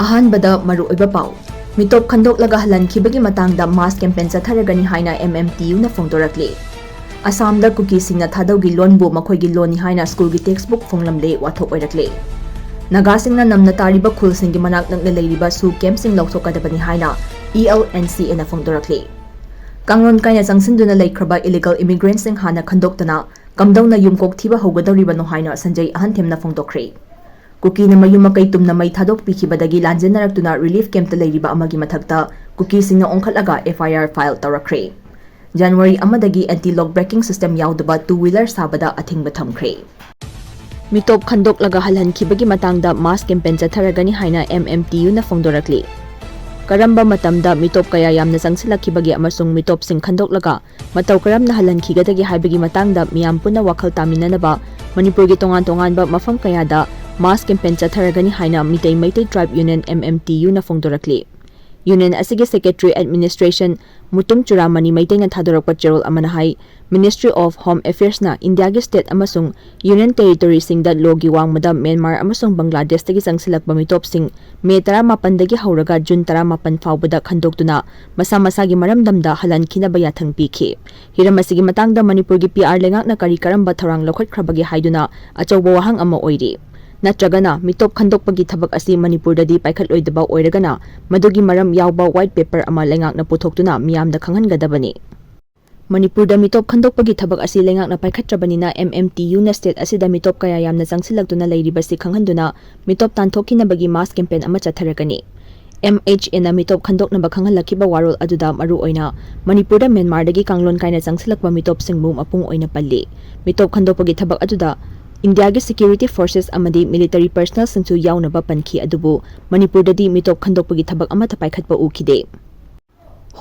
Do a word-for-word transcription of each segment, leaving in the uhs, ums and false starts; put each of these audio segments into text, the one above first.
ꯑꯍꯥꯟꯕꯗ ꯃꯔꯨꯑꯣꯏꯕ ꯄꯥꯎ꯫ ꯃꯤꯇꯣꯞ ꯈꯟꯗꯣꯛꯂꯒ ꯍꯜꯍꯟꯈꯤꯕꯒꯤ ꯃꯇꯥꯡꯗ mass campaign ꯆꯠꯊꯔꯒꯅꯤ ꯍꯥꯏꯅ M M T U ꯅ ꯐꯣꯡꯗꯣꯔꯛꯂꯤ꯫ ꯑꯁꯥꯝꯗ ꯀꯨꯀꯤꯁꯤꯡꯅ ꯊꯥꯗꯧꯒꯤ ꯂꯣꯟꯕꯨ ꯃꯈꯣꯏꯒꯤ ꯂꯣꯟꯅꯤ ꯍꯥꯏꯅ ꯁ꯭ꯀꯨꯜꯒꯤ text book ꯐꯣꯡꯂꯝꯂꯦ, ꯋꯥꯊꯣꯛ ꯑꯣꯏꯔꯛꯂꯦ꯫ ꯅꯥꯒꯥꯁꯤꯡꯅ ꯅꯝꯅ ꯇꯥꯔꯤꯕ ꯈꯨꯜꯁꯤꯡꯒꯤ ꯃꯅꯥꯛ ꯅꯛꯅ ꯂꯩꯔꯤꯕ ꯁꯨ campꯁꯤꯡ ꯂꯧꯊꯣꯛꯀꯗꯕꯅꯤ ꯍꯥꯏꯅ E L N C A ꯅ ꯐꯣꯡꯗꯣꯔꯛꯂꯤ꯫ ꯀꯥꯡꯂꯣꯟ ꯀꯥꯏꯅ ꯆꯪꯁꯤꯟꯗꯨꯅ ꯂꯩꯈ꯭ꯔꯕ illegal immigrantꯁꯤꯡ ꯍꯥꯟꯅ ꯈꯟꯗꯣꯛꯇꯨꯅ ꯀꯝꯗꯧꯅ ꯌꯨꯝꯀꯣꯛ ꯊꯤꯕ ꯍꯧꯒꯗꯧꯔꯤꯕꯅꯣ ꯍꯥꯏꯅ ꯁꯟꯖꯩ ꯑꯍꯟꯊꯦꯝꯅ ꯐꯣꯡꯗꯣꯛꯈ꯭ꯔꯦ꯫ ꯀꯨꯀꯤꯅ ꯃꯌꯨꯝ ꯃꯀꯩ ꯇꯨꯝꯅ ꯃꯩ ꯊꯥꯗꯣꯛꯄꯤꯈꯤꯕꯗꯒꯤ ꯂꯥꯟꯖꯦꯟꯅꯔꯛꯇꯨꯅ relief campꯇ ꯂꯩꯔꯤꯕ ꯑꯃꯒꯤ ꯃꯊꯛꯇ ꯀꯨꯀꯤꯁꯤꯡꯅ ꯑꯣꯟꯈꯠꯂꯒ F I R file ꯇꯧꯔꯛꯈ꯭ꯔꯦ꯫ January ꯑꯃꯗꯒꯤ anti lock braking system ꯌꯥꯎꯗꯕ two wheeler ꯁꯥꯕꯗ ꯑꯊꯤꯡꯕ ꯊꯝꯈ꯭ꯔꯦ꯫ ꯃꯤꯇꯣꯞ ꯈꯟꯗꯣꯛꯂꯒ ꯍꯜꯍꯟꯈꯤꯕꯒꯤ ꯃꯇꯥꯡꯗ mass campaign ꯆꯠꯊꯔꯒꯅꯤ ꯍꯥꯏꯅ M M T U ꯅ ꯐꯣꯡꯗꯣꯔꯛꯂꯤ꯫ ꯀꯔꯝꯕ ꯃꯇꯝꯗ ꯃꯤꯇꯣꯞ ꯀꯌꯥ ꯌꯥꯝꯅ ꯆꯪꯁꯤꯜꯂꯛꯈꯤꯕꯒꯦ ꯑꯃꯁꯨꯡ ꯃꯤꯇꯣꯞꯁꯤꯡ ꯈꯟꯗꯣꯛꯂꯒ ꯃꯇꯧ ꯀꯔꯝꯅ ꯍꯜꯍꯟꯈꯤꯒꯗꯒꯦ ꯍꯥꯏꯕꯒꯤ ꯃꯇꯥꯡꯗ ꯃꯤꯌꯥꯝ ꯄꯨꯟꯅ ꯋꯥꯈꯜ ꯇꯥꯃꯤꯟꯅꯅꯕ ꯃꯅꯤꯄꯨꯔꯒꯤ ꯇꯣꯉꯥꯟ ꯇꯣꯉꯥꯟꯕ ꯃꯐꯝ ꯀꯌꯥꯗ mass campaign ꯆꯠꯊꯔꯒꯅꯤ ꯍꯥꯏꯅ Meitei Meitei Tribe Union, M M T U ꯅ ꯐꯣꯡꯗꯣꯔꯛꯂꯤ꯫ Union ꯑꯁꯤꯒꯤ secretary administration ꯃꯨꯇꯨꯝ ꯆꯨꯔꯥꯃꯅꯤ ꯃꯩꯇꯩꯅ ꯊꯥꯗꯣꯔꯛꯄ ꯆꯦꯔꯣꯜ ꯑꯃꯅ ꯍꯥꯏ, Ministry of Home Affairsꯅ ꯏꯟꯗꯤꯌꯥꯒꯤ state ꯑꯃꯁꯨꯡ Union territoryꯁꯤꯡꯗ ꯂꯣꯒꯤ ꯋꯥꯡꯃꯗ ꯃ꯭ꯌꯥꯟꯃꯥꯔ ꯑꯃꯁꯨꯡ ꯕꯪꯒ꯭ꯂꯥꯗꯦꯁꯇꯒꯤ ꯆꯪꯁꯤꯜꯂꯛꯄ ꯃꯤꯇꯣꯞꯁꯤꯡ ꯃꯦ ꯇꯔꯥꯃꯥꯄꯟꯗꯒꯤ ꯍꯧꯔꯒ ꯖꯨꯟ ꯇꯔꯥꯃꯥꯄꯟ ꯐꯥꯎꯕꯗ ꯈꯟꯗꯣꯛꯇꯨꯅ ꯃꯁꯥ ꯃꯁꯥꯒꯤ ꯃꯔꯝꯗꯝꯗ ꯍꯜꯍꯟꯈꯤꯅꯕ ꯌꯥꯊꯪ ꯄꯤꯈꯤ꯫ ꯍꯤꯔꯝ ꯑꯁꯤꯒꯤ ꯃꯇꯥꯡꯗ ꯃꯅꯤꯄꯨꯔꯒꯤ P R ꯂꯩꯉꯥꯛꯅ ꯀꯔꯤ ꯀꯔꯝꯕ ꯊꯧꯔꯥꯡ ꯂꯧꯈꯠꯈ꯭ꯔꯕꯒꯦ ꯍꯥꯏꯗꯨꯅ ꯑꯆꯧꯕ ꯋꯥꯍꯪ ꯑꯃ ꯑꯣꯏꯔꯤ꯫ ꯅꯠꯇ꯭ꯔꯒꯅ ꯃꯤꯇꯣꯞ ꯈꯟꯗꯣꯛꯄꯒꯤ ꯊꯕꯛ ꯑꯁꯤ ꯃꯅꯤꯄꯨꯔꯗꯗꯤ ꯄꯥꯏꯈꯠꯂꯣꯏꯗꯕ ꯑꯣꯏꯔꯒꯅ ꯃꯗꯨꯒꯤ ꯃꯔꯝ ꯌꯥꯎꯕ white paper ꯑꯃ ꯂꯩꯉꯥꯛꯅ ꯄꯨꯊꯣꯛꯇꯨꯅ ꯃꯤꯌꯥꯝꯗ ꯈꯪꯍꯟꯒꯗꯕꯅꯤ꯫ ꯃꯅꯤꯄꯨꯔꯗ ꯃꯤꯇꯣꯞ ꯈꯟꯗꯣꯛꯄꯒꯤ ꯊꯕꯛ ꯑꯁꯤ ꯂꯩꯉꯥꯛꯅ ꯄꯥꯏꯈꯠꯇ꯭ꯔꯕꯅꯤꯅ M M T Uꯅ state ꯑꯁꯤꯗ ꯃꯤꯇꯣꯞ ꯀꯌꯥ ꯌꯥꯝꯅ ꯆꯪꯁꯤꯜꯂꯛꯇꯨꯅ ꯂꯩꯔꯤꯕꯁꯤ ꯈꯪꯍꯟꯗꯨꯅ ꯃꯤꯇꯣꯞ ꯇꯥꯟꯊꯣꯛꯈꯤꯅꯕꯒꯤ mass campaign ꯑꯃ ꯆꯠꯊꯔꯒꯅꯤ꯫ M H Aꯅ ꯃꯤꯇꯣꯞ ꯈꯟꯗꯣꯛꯅꯕ ꯈꯪꯍꯜꯂꯛꯈꯤꯕ ꯋꯥꯔꯣꯜ ꯑꯗꯨꯗ ꯃꯔꯨꯑꯣꯏꯅ ꯃꯅꯤꯄꯨꯔꯗ ꯃ꯭ꯌꯥꯟꯃꯥꯔꯗꯒꯤ ꯀꯥꯡꯂꯣꯟ ꯀꯥꯏꯅ ꯆꯪꯁꯤꯜꯂꯛꯄ ꯃꯤꯇꯣꯞꯁꯤꯡꯕꯨ ꯃꯄꯨꯡ ꯑꯣꯏꯅ ꯄꯜꯂꯤ꯫ ꯃꯤꯇꯣꯞ ꯈꯟꯗꯣꯛꯄꯒꯤ ꯊꯕꯛ ꯑꯗꯨꯗ ꯏꯟꯗꯤꯌꯥꯒꯤ security forces ꯑꯃꯗꯤ military personnelꯁꯤꯡꯁꯨ ꯌꯥꯎꯅꯕ ꯄꯟꯈꯤ, ꯑꯗꯨꯕꯨ ꯃꯅꯤꯄꯨꯔꯗꯗꯤ ꯃꯤꯇꯣꯞ ꯈꯟꯗꯣꯛꯄꯒꯤ ꯊꯕꯛ ꯑꯃꯠꯇ ꯄꯥꯏꯈꯠꯄ ꯎꯈꯤꯗꯦ꯫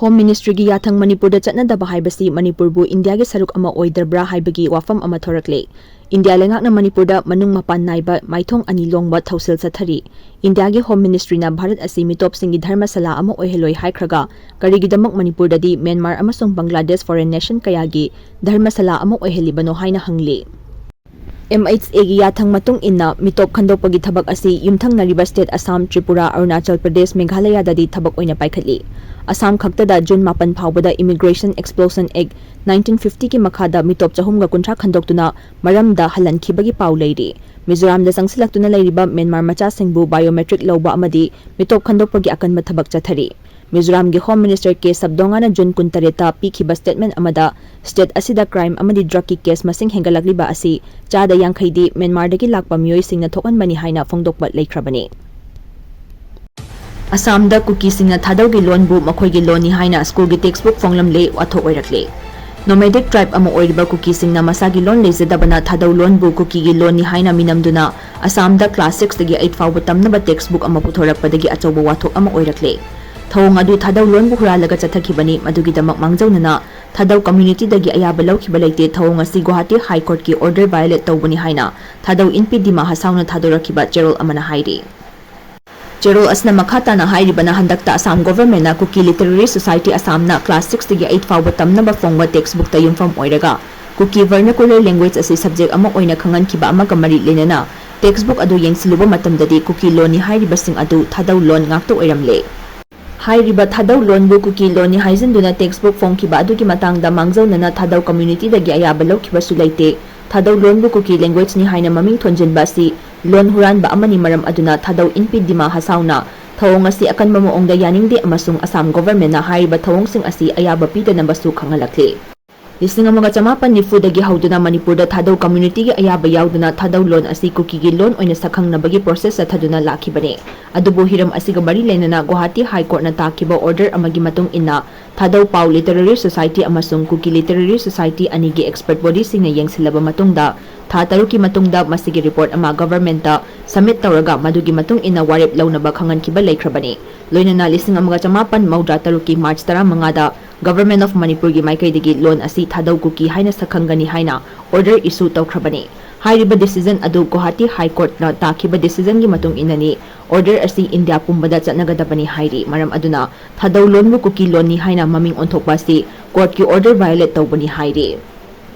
Home Ministryꯒꯤ ꯌꯥꯊꯪ ꯃꯅꯤꯄꯨꯔꯗ ꯆꯠꯅꯗꯕ ꯍꯥꯏꯕꯁꯤ ꯃꯅꯤꯄꯨꯔꯕꯨ ꯏꯟꯗꯤꯌꯥꯒꯤ ꯁꯔꯨꯛ ꯑꯃ ꯑꯣꯏꯗ꯭ꯔꯕ꯭ꯔꯥ ꯍꯥꯏꯕꯒꯤ ꯋꯥꯐꯝ ꯑꯃ ꯊꯣꯔꯛꯂꯦ꯫ ꯏꯟꯗꯤꯌꯥ ꯂꯩꯉꯥꯛꯅ ꯃꯅꯤꯄꯨꯔꯗ ꯃꯅꯨꯡ ꯃꯄꯥꯟ ꯅꯥꯏꯕ ꯃꯥꯏꯊꯣꯡ ꯑꯅꯤ ꯂꯣꯡꯕ ꯊꯧꯁꯤꯜ ꯆꯠꯊꯔꯤ꯫ ꯏꯟꯗꯤꯌꯥꯒꯤ Home Ministryꯅ ꯚꯥꯔꯠ ꯑꯁꯤ ꯃꯤꯇꯣꯞꯁꯤꯡꯒꯤ ꯙꯔꯃꯁꯥꯂꯥ ꯑꯃ ꯑꯣꯏꯍꯜꯂꯣꯏ ꯍꯥꯏꯈ꯭ꯔꯒ ꯀꯔꯤꯒꯤꯗꯃꯛ ꯃꯅꯤꯄꯨꯔꯗꯗꯤ ꯃ꯭ꯌꯥꯟꯃꯥꯔ ꯑꯃꯁꯨꯡ ꯕꯪꯒ꯭ꯂꯥꯗꯦꯁ foreign nation ꯀꯌꯥꯒꯤ ꯙꯔꯃꯁꯥꯂꯥ ꯑꯃ ꯑꯣꯏꯍꯜꯂꯤꯕꯅꯣ ꯍꯥꯏꯅ ꯍꯪꯂꯤ꯫ MHA ꯒꯤ ꯌꯥꯊꯪ ꯃꯇꯨꯡ ꯏꯟꯅ ꯃꯤꯇꯣꯞ ꯈꯟꯗꯣꯛꯄꯒꯤ ꯊꯕꯛ ꯑꯁꯤ ꯌꯨꯝꯊꯪꯅꯔꯤꯕ state ꯑꯁꯥꯝ, ꯇ꯭ꯔꯤꯄꯨꯔꯥ, ꯑꯔꯨꯅꯥꯆꯜ ꯄ꯭ꯔꯗꯦꯁ, ꯃꯦꯘꯥꯂꯌꯥꯗꯗꯤ ꯊꯕꯛ ꯑꯣꯏꯅ ꯄꯥꯏꯈꯠꯂꯤ꯫ ꯑꯁꯥꯝ ꯈꯛꯇꯗ June ꯃꯥꯄꯟ ꯐꯥꯎꯕꯗ Immigration Expulsion Act nineteen fifty ꯒꯤ ꯃꯈꯥꯗ ꯃꯤꯇꯣꯞ ꯆꯍꯨꯝꯒ ꯀꯨꯟꯊ꯭ꯔꯥ ꯈꯟꯗꯣꯛꯇꯨꯅ ꯃꯔꯝꯗ ꯍꯜꯍꯟꯈꯤꯕꯒꯤ ꯄꯥꯎ ꯂꯩꯔꯤ꯫ ꯃꯤꯖꯣꯔꯥꯝꯗ ꯆꯪꯁꯤꯜꯂꯛꯇꯨꯅ ꯂꯩꯔꯤꯕ ꯃ꯭ꯌꯥꯟꯃꯥꯔ ꯃꯆꯥꯁꯤꯡꯕꯨ biometric ꯂꯧꯕ ꯑꯃꯗꯤ ꯃꯤꯇꯣꯞ ꯈꯟꯗꯣꯛꯄꯒꯤ ꯑꯀꯟꯕ ꯊꯕꯛ ꯆꯠꯊꯔꯤ꯫ ꯃꯤꯖꯣꯔꯥꯝꯒꯤ Home Minister ꯀꯦ ꯁꯕꯗꯣꯉꯥꯅ June ꯀꯨꯟꯇꯔꯦꯠꯇ ꯄꯤꯈꯤꯕ statement ꯑꯃꯗ state ꯑꯁꯤꯗ crime ꯑꯃꯗꯤ drug ꯀꯤ case ꯃꯁꯤꯡ ꯍꯦꯟꯒꯠꯂꯛꯂꯤꯕ ꯑꯁꯤ ꯆꯥꯗ ꯌꯥꯡꯈꯩꯗꯤ ꯃ꯭ꯌꯥꯟꯃꯥꯔꯗꯒꯤ ꯂꯥꯛꯄ ꯃꯤꯑꯣꯏꯁꯤꯡꯅ ꯊꯣꯛꯍꯟꯕꯅꯤ ꯍꯥꯏꯅ ꯐꯣꯡꯗꯣꯛꯄ ꯂꯩꯈ꯭ꯔꯕꯅꯤ꯫ ꯑꯁꯥꯝꯗ ꯀꯨꯀꯤꯁꯤꯡꯅ ꯊꯥꯗꯧꯒꯤ ꯂꯣꯟꯕꯨ ꯃꯈꯣꯏꯒꯤ ꯂꯣꯟꯅꯤ ꯍꯥꯏꯅ ꯁ꯭ꯀꯨꯜꯒꯤ textbook ꯐꯣꯡꯂꯝꯂꯦ, ꯋꯥꯊꯣꯛ ꯑꯣꯏꯔꯛꯂꯦ꯫ Nomadic tribe ꯑꯃ ꯑꯣꯏꯔꯤꯕ ꯀꯨꯀꯤꯁꯤꯡꯅ ꯃꯁꯥꯒꯤ ꯂꯣꯟ ꯂꯩꯖꯗꯕꯅ ꯊꯥꯗꯧ ꯂꯣꯟꯕꯨ ꯀꯨꯀꯤꯒꯤ ꯂꯣꯟꯅꯤ ꯍꯥꯏꯅ ꯃꯤꯅꯝꯗꯨꯅ ꯑꯁꯥꯝꯗ class six ꯇꯒꯤ eight ꯐꯥꯎꯕ ꯇꯝꯅꯕ textbook ꯑꯃ ꯄꯨꯊꯣꯔꯛꯄꯗꯒꯤ ꯑꯆꯧꯕ ꯋꯥꯊꯣꯛ ꯑꯃ ꯑꯣꯏꯔꯛꯂꯦ꯫ ꯊꯧꯑꯣꯡ ꯑꯗꯨ ꯊꯥꯗꯧ ꯂꯣꯟꯕꯨ ꯍꯨꯔꯥꯜꯂꯒ ꯆꯠꯊꯈꯤꯕꯅꯤ꯫ ꯃꯗꯨꯒꯤꯗꯃꯛ ꯃꯥꯡꯖꯧꯅꯅ ꯊꯥꯗꯧ community ꯗꯒꯤ ꯑꯌꯥꯕ ꯂꯧꯈꯤꯕ ꯂꯩꯇꯦ꯫ ꯊꯧꯑꯣꯡ ꯑꯁꯤ ꯒꯨꯋꯥꯍꯥꯇꯤ High Court ꯀꯤ order violate ꯇꯧꯕꯅꯤ ꯍꯥꯏꯅ ꯊꯥꯗꯧ ꯏꯟꯄꯤ ꯗꯤꯃꯥ ꯍꯁꯥꯎꯅ ꯊꯥꯗꯣꯔꯛꯈꯤꯕ ꯆꯦꯔꯣꯜ ꯑꯃꯅ ꯍꯥꯏꯔꯤ꯫ ꯆꯦꯔꯣꯜ ꯑꯁꯤꯅ ꯃꯈꯥ ꯇꯥꯅ ꯍꯥꯏꯔꯤꯕꯅ ꯍꯟꯗꯛꯇ ꯑꯁꯥꯝ government ꯅ ꯀꯨꯀꯤ Literary Society ꯑꯁꯥꯝꯅ class six ꯇꯒꯤ eight ꯐꯥꯎꯕ ꯇꯝꯅꯕ ꯐꯣꯡꯕ textbook ꯇ ꯌꯨꯝꯐꯝ ꯑꯣꯏꯔꯒ ꯀꯨꯀꯤ vernacular language ꯑꯁꯤ subject ꯑꯃ ꯑꯣꯏꯅ ꯈꯪꯍꯟꯈꯤꯕ ꯑꯃꯒ ꯃꯔꯤ ꯂꯩꯅꯅ textbook ꯑꯗꯨ ꯌꯦꯡꯁꯤꯜꯂꯨꯕ ꯃꯇꯝꯗꯗꯤ ꯀꯨꯀꯤ ꯂꯣꯟꯅꯤ ꯍꯥꯏꯔꯤꯕꯁꯤꯡ ꯑꯗꯨ ꯊꯥꯗꯧ ꯂꯣꯟ ꯉꯥꯛꯇ ꯑꯣꯏꯔꯝꯂꯦ꯫ ꯍꯥꯏꯔꯤꯕ ꯊꯥꯗꯧ ꯂꯣꯟꯕꯨ ꯀꯨꯀꯤ ꯂꯣꯟꯅꯤ ꯍꯥꯏꯖꯤꯟꯗꯨꯅ textbook ꯐꯣꯡꯈꯤꯕ ꯑꯗꯨꯒꯤ ꯃꯇꯥꯡꯗ ꯃꯥꯡꯖꯧꯅꯅ ꯊꯥꯗꯧ community ꯗꯒꯤ ꯑꯌꯥꯕ ꯂꯧꯈꯤꯕꯁꯨ ꯂꯩꯇꯦ꯫ ꯊꯥꯗꯧ ꯂꯣꯟꯕꯨ ꯀꯨꯀꯤ language ꯅꯤ ꯍꯥꯏꯅ ꯃꯃꯤꯡ ꯊꯣꯟꯖꯤꯟꯕ ꯑꯁꯤ ꯂꯣꯟ ꯍꯨꯔꯥꯟꯕ ꯑꯃꯅꯤ꯫ ꯃꯔꯝ ꯑꯗꯨꯅ ꯊꯥꯗꯧ ꯏꯟꯄꯤ ꯗꯤꯃꯥ ꯍꯁꯥꯎꯅ ꯊꯧꯑꯣꯡ ꯑꯁꯤ ꯑꯀꯟꯕ ꯃꯑꯣꯡꯗ ꯌꯥꯅꯤꯡꯗꯦ ꯑꯃꯁꯨꯡ ꯑꯁꯥꯝ government ꯅ ꯍꯥꯏꯔꯤꯕ ꯊꯧꯑꯣꯡꯁꯤꯡ ꯑꯁꯤ ꯑꯌꯥꯕ ꯄꯤꯗꯅꯕꯁꯨ ꯈꯪꯍꯜꯂꯛꯂꯤ꯫ ꯂꯤꯁꯤꯡ ꯑꯃꯒ ꯆꯃꯥꯄꯟ ꯅꯤꯐꯨꯗꯒꯤ ꯍꯧꯗꯨꯅ ꯃꯅꯤꯄꯨꯔꯗ ꯊꯥꯗꯧ community ꯒꯤ ꯑꯌꯥꯕ ꯌꯥꯎꯗꯅ ꯊꯥꯗꯧ ꯂꯣꯟ ꯑꯁꯤ ꯀꯨꯀꯤꯒꯤ ꯂꯣꯟ ꯑꯣꯏꯅ ꯁꯛꯈꯪꯅꯕꯒꯤ process ꯆꯠꯊꯗꯨꯅ ꯂꯥꯛꯈꯤꯕꯅꯤ꯫ ꯑꯗꯨꯕꯨ ꯍꯤꯔꯝ ꯑꯁꯤꯒ ꯃꯔꯤ ꯂꯩꯅꯅ ꯒꯨꯋꯥꯍꯥꯇꯤ High Court ꯅ ꯇꯥꯈꯤꯕ order ꯑꯃꯒꯤ ꯃꯇꯨꯡ ꯏꯟꯅ ꯊꯥꯗꯧ ꯄꯥꯎ Literary Society ꯑꯃꯁꯨꯡ ꯀꯨꯀꯤ Literary Society ꯑꯅꯤꯒꯤ expert body ꯁꯤꯡꯅ ꯌꯦꯡꯁꯤꯜꯂꯕ ꯃꯇꯨꯡꯗ ꯊꯥ ꯇꯔꯨꯛꯀꯤ ꯃꯇꯨꯡꯗ ꯃꯁꯤꯒꯤ report ꯑꯃ government ꯇ submit ꯇꯧꯔꯒ ꯃꯗꯨꯒꯤ ꯃꯇꯨꯡ ꯏꯟꯅ ꯋꯥꯔꯦꯞ ꯂꯧꯅꯕ ꯈꯪꯍꯟꯈꯤꯕ ꯂꯩꯈ꯭ꯔꯕꯅꯤ꯫ ꯂꯣꯏꯅꯅ ꯂꯤꯁꯤꯡ ꯑꯃꯒ ꯆꯃꯥꯄꯟ ꯃꯧꯗ꯭ꯔꯥ ꯇꯔꯨꯛꯀꯤ March ꯇꯔꯥꯃꯉꯥꯗ Government of ꯃꯅꯤꯄꯨꯔꯒꯤ ꯃꯥꯏꯀꯩꯗꯒꯤ ꯂꯣꯟ ꯑꯁꯤ ꯊꯥꯗꯧ ꯀꯨꯀꯤ ꯍꯥꯏꯅ ꯁꯛꯈꯪꯒꯅꯤ ꯍꯥꯏꯅ order issue ꯇꯧꯈ꯭ꯔꯕꯅꯤ꯫ ꯍꯥꯏꯔꯤꯕ decision ꯑꯗꯨ ꯒꯨꯋꯥꯍꯥꯇꯤ High Court ꯅ ꯇꯥꯈꯤꯕ decision ꯒꯤ ꯃꯇꯨꯡ ꯏꯟꯅꯅꯤ꯫ Order ꯑꯁꯤ ꯏꯟꯗꯤꯌꯥ ꯄꯨꯝꯕꯗ ꯆꯠꯅꯒꯗꯕꯅꯤ ꯍꯥꯏꯔꯤ꯫ ꯃꯔꯝ ꯑꯗꯨꯅ ꯊꯥꯗꯧ ꯂꯣꯟꯕꯨ ꯀꯨꯀꯤ ꯂꯣꯟꯅꯤ ꯍꯥꯏꯅ ꯃꯃꯤꯡ ꯑꯣꯟꯊꯣꯛꯄ ꯑꯁꯤ court ꯀꯤ order violate ꯇꯧꯕꯅꯤ ꯍꯥꯏꯔꯤ꯫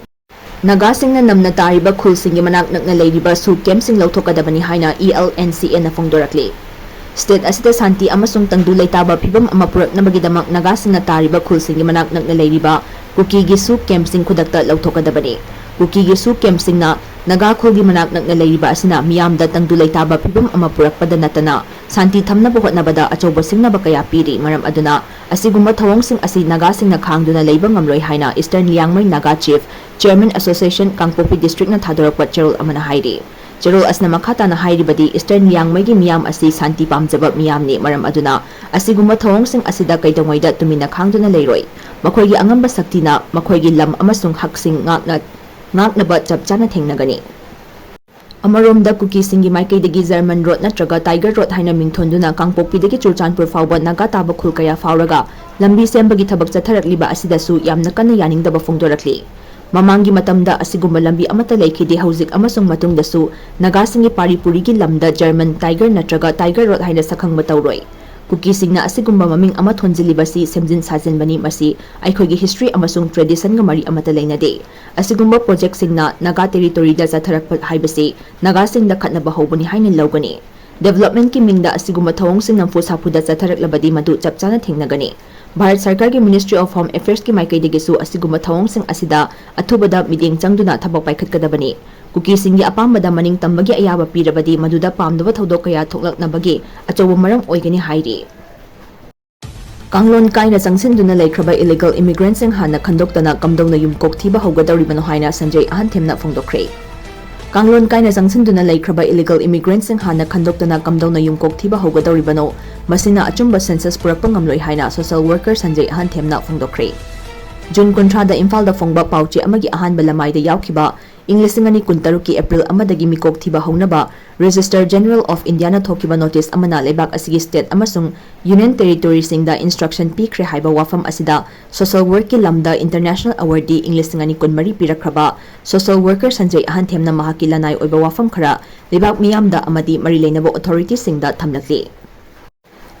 ꯅꯥꯒꯥꯁꯤꯡꯅ ꯅꯝꯅ ꯇꯥꯔꯤꯕ ꯈꯨꯜꯁꯤꯡꯒꯤ ꯃꯅꯥꯛ ꯅꯛꯅ ꯂꯩꯔꯤꯕ ꯁꯨ ꯀꯦꯝꯞꯁꯤꯡ ꯂꯧꯊꯣꯛꯀꯗꯕꯅꯤ ꯍꯥꯏꯅ ꯏ ꯑꯦꯜ ꯑꯦꯟ ꯁꯤ ꯑꯦꯅ ꯐꯣꯡꯗꯣꯔꯛꯂꯤ꯫ ꯁ꯭ꯇꯦꯠ ꯑꯁꯤꯗ ꯁꯥꯟꯇꯤ ꯑꯃꯁꯨꯡ ꯇꯪꯗꯨ ꯂꯩꯇꯥꯕ ꯐꯤꯚꯝ ꯑꯃ ꯄꯨꯔꯛꯅꯕꯒꯤꯗꯃꯛ ꯅꯥꯒꯥꯁꯤꯡꯅ ꯇꯥꯔꯤꯕ ꯈꯨꯜꯁꯤꯡꯒꯤ ꯃꯅꯥꯛ ꯅꯛꯅ ꯂꯩꯔꯤꯕ ꯀꯨꯀꯤꯒꯤ ꯁꯨ ꯀꯦꯝꯞꯁꯤꯡ ꯈꯨꯗꯛꯇ ꯂꯧꯊꯣꯛꯀꯗꯕꯅꯤ꯫ ꯀꯨꯀꯤꯒꯤ ꯁꯨ ꯀꯦꯝꯞꯁꯤꯡꯅ ꯅꯥꯒꯥ ꯈꯨꯜꯒꯤ ꯃꯅꯥꯛ ꯅꯛꯅ ꯂꯩꯔꯤꯕ ꯑꯁꯤꯅ ꯃꯤꯌꯥꯝꯗ ꯇꯪꯗꯨ ꯂꯩꯇꯥꯕ ꯐꯤꯚꯝ ꯑꯃ ꯄꯨꯔꯛꯄꯗ ꯅꯠꯇꯅ ꯁꯥꯟꯇꯤ ꯊꯝꯅꯕ ꯍꯣꯠꯅꯕꯗ ꯑꯆꯧꯕ ꯁꯤꯡꯅꯕ ꯀꯌꯥ ꯄꯤꯔꯤ꯫ ꯃꯔꯝ ꯑꯗꯨꯅ ꯑꯁꯤꯒꯨꯝꯕ ꯊꯧꯑꯣꯡꯁꯤꯡ ꯑꯁꯤ ꯅꯥꯒꯥꯁꯤꯡꯅ ꯈꯥꯡꯗꯨꯅ ꯂꯩꯕ ꯉꯝꯂꯣꯏ ꯍꯥꯏꯅ eastern Liangmai Naga chief chairman association Kangpokpi ꯗꯤꯁꯇ꯭ꯔꯤꯛꯅ ꯊꯥꯗꯣꯔꯛꯄ ꯆꯦꯔꯣꯜ ꯑꯃꯅ ꯍꯥꯏꯔꯤ꯫ ꯆꯦꯔꯣꯜ ꯑꯁꯤꯅ ꯃꯈꯥ ꯇꯥꯅ ꯍꯥꯏꯔꯤꯕꯗꯤ, ꯏꯁꯇꯔꯟ ꯂꯤꯌꯥꯡꯃꯩꯒꯤ ꯃꯤꯌꯥꯝ ꯑꯁꯤ ꯁꯥꯟꯇꯤ ꯄꯥꯝꯖꯕ ꯃꯤꯌꯥꯝꯅꯤ꯫ ꯃꯔꯝ ꯑꯗꯨꯅ ꯑꯁꯤꯒꯨꯝꯕ ꯊꯧꯑꯣꯡꯁꯤꯡ ꯑꯁꯤꯗ ꯀꯩꯗꯧꯉꯩꯗ ꯇꯨꯃꯤꯟꯅ ꯈꯥꯡꯗꯨꯅ ꯂꯩꯔꯣꯏ꯫ ꯃꯈꯣꯏꯒꯤ ꯑꯉꯝꯕ ꯁꯛꯇꯤꯅ ꯃꯈꯣꯏꯒꯤ ꯂꯝ ꯑꯃꯁꯨꯡ ꯍꯛꯁꯤꯡ ꯉꯥꯛꯅ, ꯉꯥꯛꯅꯕ ꯆꯞ ꯆꯥꯅ ꯊꯦꯡꯅꯒꯅꯤ꯫ ꯑꯃꯔꯣꯝꯗ ꯀꯨꯀꯤꯁꯤꯡꯒꯤ ꯃꯥꯏꯀꯩꯗꯒꯤ ꯖꯔꯃꯟ ꯔꯣꯗ ꯅꯠꯇ꯭ꯔꯒ ꯇꯥꯏꯒꯔ ꯔꯣꯗ ꯍꯥꯏꯅ ꯃꯤꯡꯊꯣꯟꯗꯨꯅ ꯀꯥꯡꯄꯣꯛꯄꯤꯗꯒꯤ ꯆꯨꯔꯆꯥꯟꯄꯨꯔ ꯐꯥꯎꯕ ꯅꯥꯒꯥ ꯇꯥꯕ ꯈꯨꯜ ꯀꯌꯥ ꯐꯥꯎꯔꯒ ꯂꯝꯕꯤ ꯁꯦꯝꯕꯒꯤ ꯊꯕꯛ ꯆꯠꯊꯔꯛꯂꯤꯕ ꯑꯁꯤꯗꯁꯨ ꯌꯥꯝꯅ ꯀꯟꯅ ꯌꯥꯅꯤꯡꯗꯕ ꯐꯣꯡꯗꯣꯔꯛꯂꯤ꯫ ꯃꯃꯥꯡꯒꯤ ꯃꯇꯝꯗ ꯑꯁꯤꯒꯨꯝꯕ ꯂꯝꯕꯤ ꯑꯃꯠꯇ ꯂꯩꯈꯤꯗꯦ꯫ ꯍꯧꯖꯤꯛ ꯑꯃꯁꯨꯡ ꯃꯇꯨꯡꯗꯁꯨ ꯅꯥꯒꯥꯁꯤꯡꯒꯤ ꯄꯥꯔꯤ ꯄꯨꯔꯤꯒꯤ ꯂꯝꯗ ꯖꯔꯃꯟ ꯇꯥꯏꯒꯔ ꯅꯠꯇ꯭ꯔꯒ ꯇꯥꯏꯒꯔ ꯔꯣꯗ ꯍꯥꯏꯅ ꯁꯛꯈꯪꯕ ꯇꯧꯔꯣꯏ꯫ ꯀꯨꯀꯤꯁꯤꯡꯅ ꯑꯁꯤꯒꯨꯝꯕ ꯃꯃꯤꯡ ꯑꯃ ꯊꯣꯟꯖꯤꯜꯂꯤꯕꯁꯤ ꯁꯦꯝꯖꯤꯟ ꯁꯥꯖꯤꯟꯕꯅꯤ꯫ ꯃꯁꯤ ꯑꯩꯈꯣꯏꯒꯤ ꯍꯤꯁꯇ꯭ꯔꯤ ꯑꯃꯁꯨꯡ ꯇ꯭ꯔꯦꯗꯤꯁꯟꯒ ꯃꯔꯤ ꯑꯃꯠꯇ ꯂꯩꯅꯗꯦ꯫ ꯑꯁꯤꯒꯨꯝꯕ ꯄ꯭ꯔꯣꯖꯦꯛꯁꯤꯡꯅ ꯅꯥꯒꯥ ꯇꯦꯔꯤꯇꯣꯔꯤꯗ ꯆꯠꯊꯔꯛꯄ ꯍꯥꯏꯕꯁꯤ ꯅꯥꯒꯥꯁꯤꯡꯗ ꯈꯠꯅꯕ ꯍꯧꯕꯅꯤ ꯍꯥꯏꯅ ꯂꯧꯒꯅꯤ꯫ ꯗꯦꯕꯂꯞꯃꯦꯟꯠꯀꯤ ꯃꯤꯡꯗ ꯑꯁꯤꯒꯨꯝꯕ ꯊꯧꯑꯣꯡꯁꯤꯡ ꯅꯝꯐꯨ ꯁꯥꯐꯨꯗ ꯆꯠꯊꯔꯛꯂꯕꯗꯤ ꯃꯗꯨ ꯆꯞ ꯆꯥꯅ ꯊꯦꯡꯅꯒꯅꯤ꯫ ꯚꯥꯔꯠ ꯁꯔꯀꯥꯔꯒꯤ ꯃꯤꯅꯤꯁꯇ꯭ꯔꯤ ꯑꯣꯐ ꯍꯣꯝ ꯑꯦꯐꯤꯌꯔꯁꯀꯤ ꯃꯥꯏꯀꯩꯗꯒꯤꯁꯨ ꯑꯁꯤꯒꯨꯝꯕ ꯊꯧꯑꯣꯡꯁꯤꯡ ꯑꯁꯤꯗ ꯑꯊꯨꯕꯗ ꯃꯤꯠꯌꯦꯡ ꯆꯪꯗꯨꯅ ꯊꯕꯛ ꯄꯥꯏꯈꯠꯀꯗꯕꯅꯤ꯫ ꯀꯨꯀꯤꯁꯤꯡꯒꯤ ꯑꯄꯥꯝꯕꯗ ꯃꯅꯤꯡ ꯇꯝꯕꯒꯤ ꯑꯌꯥꯕ ꯄꯤꯔꯕꯗꯤ ꯃꯗꯨꯗ ꯄꯥꯝꯗꯕ ꯊꯧꯗꯣꯛ ꯀꯌꯥ ꯊꯣꯛꯂꯛꯅꯕꯒꯤ ꯑꯆꯧꯕ ꯃꯔꯝ ꯑꯣꯏꯒꯅꯤ ꯍꯥꯏꯔꯤ꯫ ꯀꯥꯡꯂꯣꯟ ꯀꯥꯏꯅ ꯆꯪꯁꯤꯟꯗꯨꯅ ꯂꯩꯈ꯭ꯔꯕ ꯏꯂꯤꯒꯦꯜ ꯏꯃꯤꯒ꯭ꯔꯦꯟꯠꯁꯤꯡ ꯍꯥꯟꯅ ꯈꯟꯗꯣꯛꯇꯅ ꯀꯝꯗꯧꯅ ꯌꯨꯝꯀꯣꯛ ꯊꯤꯕ ꯍꯧꯒꯗꯧꯔꯤꯕꯅꯣ ꯍꯥꯏꯅ ꯁꯟꯖꯦ ꯑꯍꯟꯊꯦꯝꯅ ꯐꯣꯡꯗꯣꯛꯈ꯭ꯔꯦ꯫ ꯀꯥꯡꯂꯣꯟ ꯀꯥꯏꯅ ꯆꯪꯁꯤꯟꯗꯨꯅ ꯂꯩꯈ꯭ꯔꯕ ꯏꯂꯤꯒꯦꯜ ꯏꯃꯤꯒ꯭ꯔꯦꯟꯠꯁꯤꯡ ꯍꯥꯟꯅ ꯈꯟꯗꯣꯛꯇꯅ ꯀꯝꯗꯧꯅ ꯌꯨꯝꯀꯣꯛ ꯊꯤꯕ ꯍꯧꯒꯗꯧꯔꯤꯕꯅꯣ? ꯃꯁꯤꯅ ꯑꯆꯨꯝꯕ ꯁꯦꯟꯁꯁ ꯄꯨꯔꯛꯄ ꯉꯝꯂꯣꯏ ꯍꯥꯏꯅ ꯁꯣꯁꯦꯜ ꯋꯥꯔꯀꯔ ꯁꯟꯖꯦ ꯑꯍꯟꯊꯦꯝꯅ ꯐꯣꯡꯗꯣꯛꯈ꯭ꯔꯦ꯫ ꯖꯨꯟ ꯀꯨꯟꯊ꯭ꯔꯥꯗ ꯏꯝꯐꯥꯜꯗ ꯐꯣꯡꯕ ꯄꯥꯎꯆꯦ ꯑꯃꯒꯤ ꯑꯍꯥꯟꯕ ꯂꯃꯥꯏꯗ ꯌꯥꯎꯈꯤꯕ ꯏꯪ ꯂꯤꯁꯤꯡ ꯑꯅꯤ ꯀꯨꯟꯇꯔꯨꯛꯀꯤ ꯑꯦꯄ꯭ꯔꯤꯜ ꯑꯃꯗꯒꯤ ꯃꯤꯀꯣꯛ ꯊꯤꯕ ꯍꯧꯅꯕ ꯔꯦꯖꯤꯁꯇꯔ ꯖꯦꯅꯔꯦꯜ ꯑꯣꯐ ꯏꯟꯗꯤꯌꯥꯅ ꯊꯣꯛꯈꯤꯕ ꯅꯣꯇꯤꯁ ꯑꯃꯅ ꯂꯩꯕꯥꯛ ꯑꯁꯤꯒꯤ ꯁ꯭ꯇꯦꯠ ꯑꯃꯁꯨꯡ ꯌꯨꯅꯤꯌꯟ ꯇꯦꯔꯤꯇꯣꯔꯤꯁꯤꯡꯗ ꯏꯟꯁꯇ꯭ꯔꯛꯁꯟ ꯄꯤꯈ꯭ꯔꯦ ꯍꯥꯏꯕ ꯋꯥꯐꯝ ꯑꯁꯤꯗ ꯁꯣꯁꯦꯜ ꯋꯥꯔꯛꯀꯤ ꯂꯝꯗ ꯏꯟꯇꯔꯅꯦꯁꯅꯦꯜ ꯑꯦꯋꯥꯔꯗꯤ ꯏꯪ ꯂꯤꯁꯤꯡ ꯑꯅꯤ ꯀꯨꯟꯃꯔꯤ ꯄꯤꯔꯛꯈ꯭ꯔꯕ ꯁꯣꯁꯦꯜ ꯋꯥꯔꯀꯔ ꯁꯟꯖꯦ ꯑꯍꯟꯊꯦꯝꯅ ꯃꯍꯥꯛꯀꯤ ꯂꯅꯥꯏ ꯑꯣꯏꯕ ꯋꯥꯐꯝ ꯈꯔ ꯂꯩꯕꯥꯛ ꯃꯤꯌꯥꯝꯗ ꯑꯃꯗꯤ ꯃꯔꯤ ꯂꯩꯅꯕ ꯑꯣꯊꯣꯔꯤꯇꯤꯁꯤꯡꯗ ꯊꯝꯂꯛꯂꯤ꯫